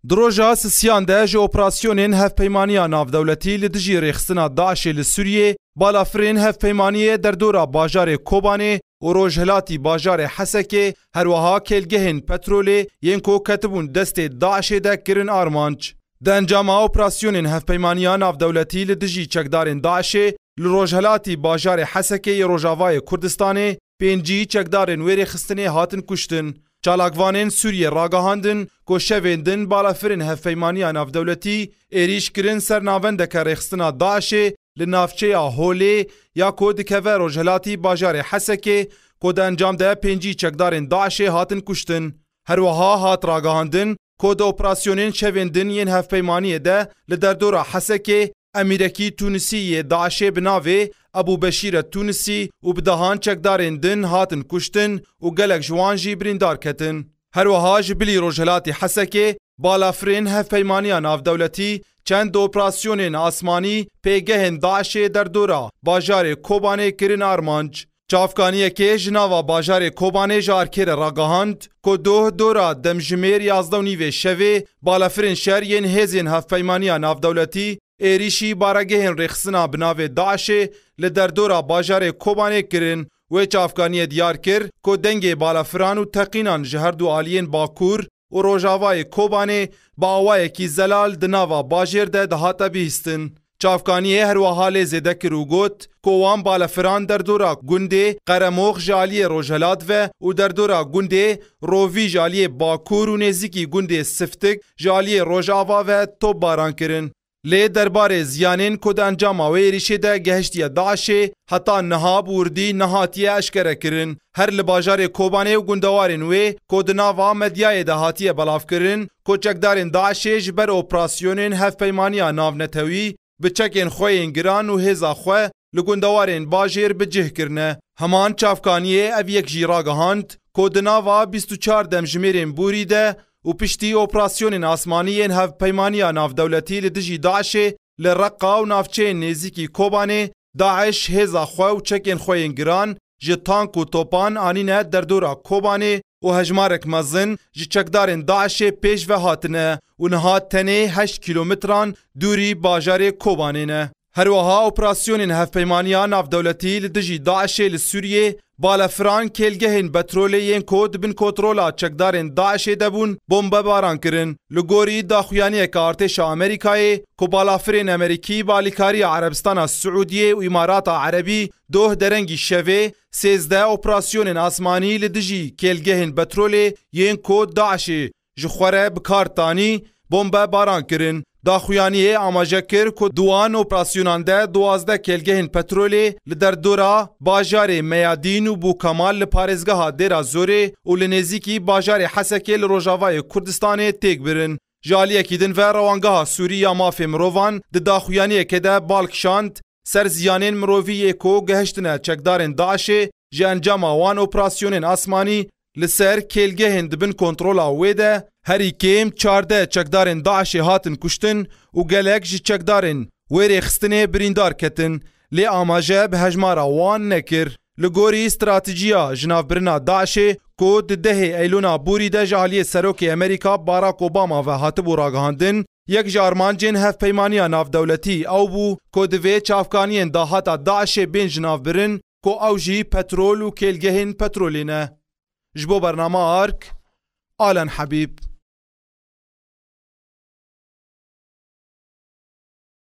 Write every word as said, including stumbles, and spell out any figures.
Di roja sisiyan de ji operasyonên hevpeymaniya navdewletî li dijî rêxistina DAIŞê li Sûriyê, balafirên hevpeymaniyê derdora bajarê Kobanê û rojhilatî bajarê Hesekê, herweha kêlgehên petrolê yên ku ketibûn destê DAIŞê de kirin armanc. Di encama operasyonên hevpeymaniya navdewletî li dijî çekdarên DAIŞê li rojhilatî bajarê Hesekê yê Rojavayê Kurdistanê, pêncî çekdarên wê rêxistinê hatin kuştin. Çalakvanên Sûriyê ragihandin ku şevên din balafirên hevpeymaniya navdewletî êrîş kirin ser navendeke rêxistina DAIŞê li navçeya Holê ya ku dikeve rojhilatî bajarê Hesekê, ku di encam de pêncî çekdarên DAIŞê hatin kuştin. Herweha hat ragihandin ku di operasyonên şevên din yên hevpeymaniyê de li derdora Hesekê, emîrekî Tûnisî yê DAIŞê bi navê Ebû Beşîre Tûnisî û bi dehan çekdarên din hatin kuştin û gelek ji wan jî birîndar ketin. Herweha ji bilî rojhilatî Hesekê, balafirên hevpeymaniya navdewletî çend operasyonên asmanî pêgehên DAIŞê derdora bajarê Kobanê kirin armanc. Çavkaniyekê ji nava bajarê Kobanê ji arkê re ragihand ku doh dora demjimêr yazdeh û nîvê şevê balafirên şer yên hêzên hevpeymaniya navdewletî êrîşî baregehên rêxistina bi navê DAIŞê li derdora bajarê Kobanê kirin. Wê çavkaniyê diyar kir ku dengê balafiran û teqînan ji her du aliyên Bakur û Rojavayê Kobanê bi awayekî zelal di nava bajêr de dihate bihîstin. Çavkaniyê herweha lê zêde kir û got ku wan balafiran derdora gundê Qeremox ji aliyê rojhilat ve û derdora gundê Rovî ji aliyê bakur û nêzîkî gundê Siftik ji aliyê rojava ve topbaran kirin. Lê derbarê ziyanên ku di encama wê êrîşê de gehiştiye DAIŞê, heta niha bi wirdî nehatiye eşkere kirin. Her li bajarê Kobanê û gundewarên wê ku di nava medyayê de hatiye belavkirin ku çekdarên DAIŞê ji ber operasyonên hevpeymaniya navnetewî bi çekên xwe yên giran û hêza xwe li gundewarên bajêr bi cih kirine. Heman çavkaniyê ev yek jî ragihand ku di nava bîst û çar demjimêrên borî de û piştî operasyonên asmanî yên hevpeymaniya navdewletî li dijî DAIŞê li Reqa û navçeyên nêzîkî Kobanê, DAIŞ hêza xwe û çekên xwe yên giran ji tank û topan anîne derdora Kobanê û hejmarek mezin ji çekdarên DAIŞê pêş ve hatine û niha tenê heşt kîlometran dûrî bajarê Kobanê ne. Herweha operasyonên hevpeymaniya navdewletî li dijî DAIŞê li Sûriyê, balafiran kêlgehên petrolê yên ku di bin kontrola çekdarên DAIŞê de bûn, bombebaran kirin. Li gorî daxuyaniyeke artêşa Amerîkayê ku balafirên Amerîkî bi alîkariya Erebistana Siûdiyê û Îmarata Erebî, doh derengî şevê sêzdeh operasyonên asmanî li dijî kêlgehên petrolê yên ku DAIŞê ji xwe re bi kar tanî, bombe baran kirin. Daxuyaniyê amaje kir ku di wan operasyonan de duwazdeh kêlgehên petrolê li derdora bajarê Meyadîn û Bûkemal li parêzgeha Dêra Zorê û li nêzîkî bajarê Hesekê li Rojavayê Kurdistanê têk birin. Ji aliyekî din ve Rewangeha Sûrî ya Mafê Mirovan di daxuyaniyekê de bal kişand ser ziyanên mirovî yê ku gehiştine çekdarên DAIŞê ji encama wan operasyonên asmanî li ser kêlgehên di bin kontrola wê de herî kêm çardeh çekdarên DAIŞê hatin kuştin û gelek ji çekdarên wê rêxistinê birîndar ketin, lê amaje bi hejmara wan nekir. Li gorî stratejiya jinavbirina DAIŞê ku di dehê Eylûna borî de ji aliyê Serokê Amerîka Barack Obama ve hatibû ragihandin, yek ji armancên hevpeymaniya navdewletî ew bû ku divê çavkaniyên dahata DAIŞê bên jinavbirin ku ew jî petrol û kêlgehên petrolê ne. Ji bo bernama Ark, Alan Habîb.